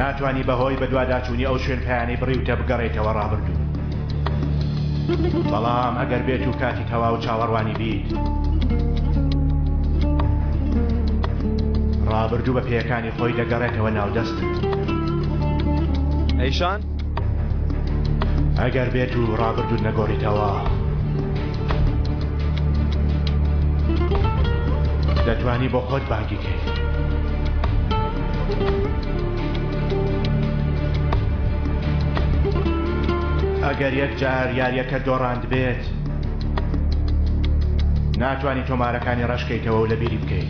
ناتوانی بەهۆی بەدواداچوونی ئەو شوێنپایانەی بڕیوتە بگەڕێیتەوە ڕابردوو. بەڵام ئەگەر بێت و کاتی تەواو چاوەڕوانی بیت، ڕابردوو بە پێیەکانی خۆی دەگەڕێتەوە ناو دەستت. ئەیشان؟ ئەگەر بێت و ڕابردووت نەگۆڕیتەوە، دەتوانی بۆ خۆت بانگی کەی. ئەگەر یەک جار یاریەکە دۆڕاندبێت، ناتوانی تۆمارەکانی ڕەشکەیتەوە و لەبیری بکەی.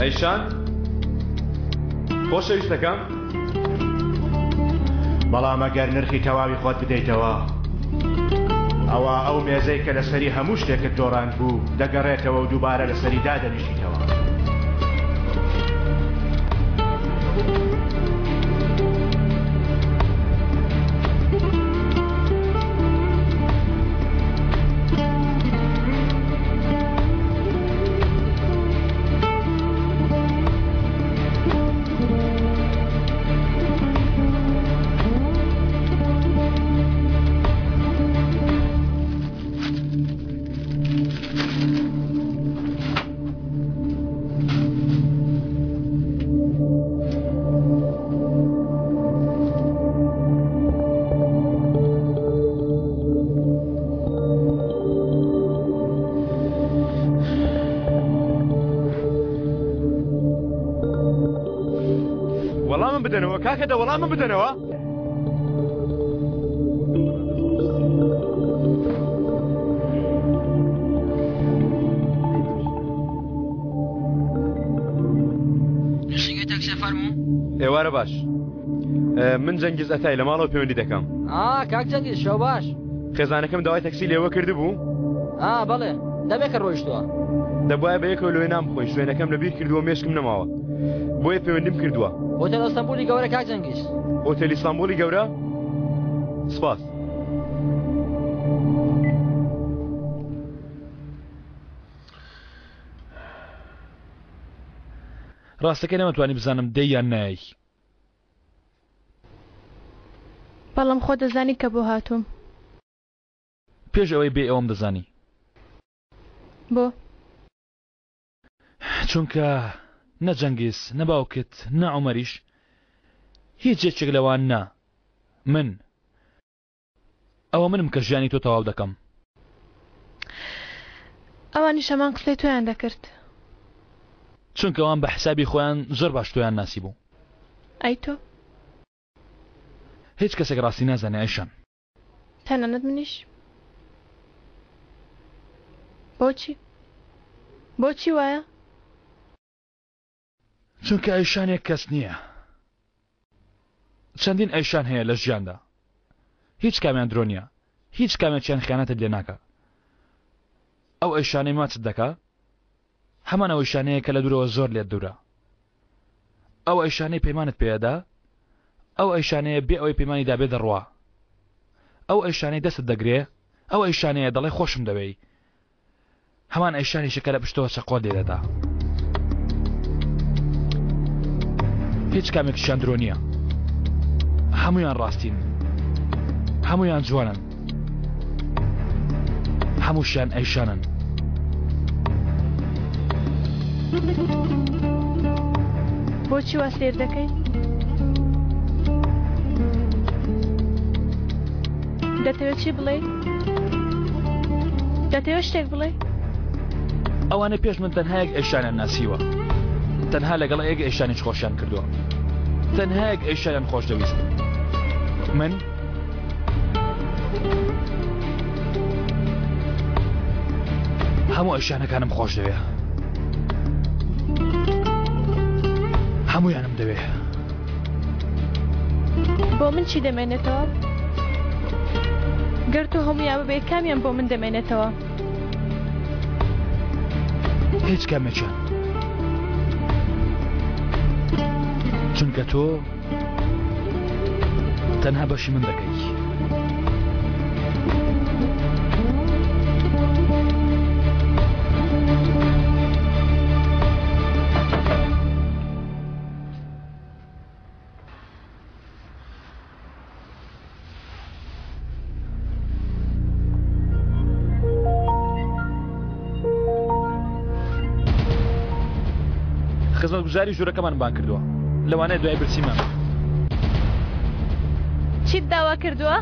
ئەیشان خۆشەویستەکەم بەڵام ئەگەر نرخی تەواوی خۆت بدەیتەوە ئەوا ئەو مێزەی کە لەسەری هەموو شتێکت دۆڕاند بوو دەگەڕێتەوە و دووبارە لەسەری دادەنیشیتەوە. وەڵامم بدەنەوە کاکە دە وەڵامم بدەنەوە. نووسینگەی تەکسێ فەرموو. ئێوارە باش من جەنگیز ئەتای لە ماڵەوە پەیوەندی دەکەم. ئا کاک جەنگیز شەو باش. خێزانەکەم داوای تەکسی لێوە کردبوو. ئا بەڵێ دەمێکە ڕۆیشتووە. دەبوایە بە یەکەوە لەوێ نان بخۆین شوێنەکەم لەبیر کردووە مێشکم نەماوە بۆیە پەیوەندیم کردووە. هۆتێل ئەستەنبولی گەورە کاک جەنگیز. هۆتێلی ئیستانبولی گەورە؟ سپاس. ڕاستەکەی نەمەتوانی بزانم دێی یان نایەی. بەڵام خۆت دەزانی کە بۆ هاتووم. پێش ئەوەی بێی ئەوەم دەزانی. بۆ؟ چونکە نە جەنگیز، نە باوکت، نە عومەریش، هیچ یەکێک لەوان نا من. ئەوە منم کە ژیانی تۆ تەواو دەکەم. ئەوانیش هەمان قسەی تۆیان دەکرد. چونکە ئەوان بە حسابی خۆیان زۆر باش تۆیان ناسیبوو. ئەی تۆ؟ هیچ کەسێک ڕاستی نازانێ ئایشان. تەنانەت منیش. بۆچی؟ بۆچی وایە؟ چونکە ئەیشان یەک کەس نییە. چەندین ئەیشان هەیە لە ژیاندا. هیچ کامیان درۆ نییە. هیچ کامێکیان خیانەتت لێ ناکا. ئەو ئەیشانەی ماچت دەکا هەمان ئەو ئەیشانەیە کە لە دوورەوە زۆر لێت دوورە. ئەو ئەیشانەی پەیمانت پێ ئەدا ئەو ئەیشانەیە بێ ئەوەی پەیمانی دابێ دەڕوا. ئەو ئەیشانەی دەستت دەگرێ ئەو ئەیشانەیە دەڵێ خۆشم دەوێی. هەمان ئەیشانیشە کە لە پشتەوە چەقۆت لێ دەدا. هیچ کامێکیشیان درۆ نییە. هەموویان ڕاستین. هەموویان جوانن. هەمووشیان ئەیشانن. بۆچی وا سەیر دەکەی؟ دەتەوێت چی بڵێی؟ دەتەوێت شتێک بڵێی؟ ئەوانەی پێش من تەنها یەک ئەیشانیان ناسیوە. تەنها لەگەڵ یەک ئەیشانیش خۆشیان کردووە. تەنها یەک ئەیشانیان خۆش دەویست. من هەموو ئەیشانەکانم خۆش دەوێ. هەموویانم دەوێ. بۆ من چی دەمێنێتەوە؟ گەر تۆ هەموویان ببەی کامیان بۆ من دەمێنێتەوە؟ هیچ کامێکیان. چونکە تۆ تەنها بەشی من دەکەیت. خزمەتگوزاری ژوورەکەمان بانگ کردووە. لەوانەیە دوای برسیمان بێت. چیت داوا کردووە؟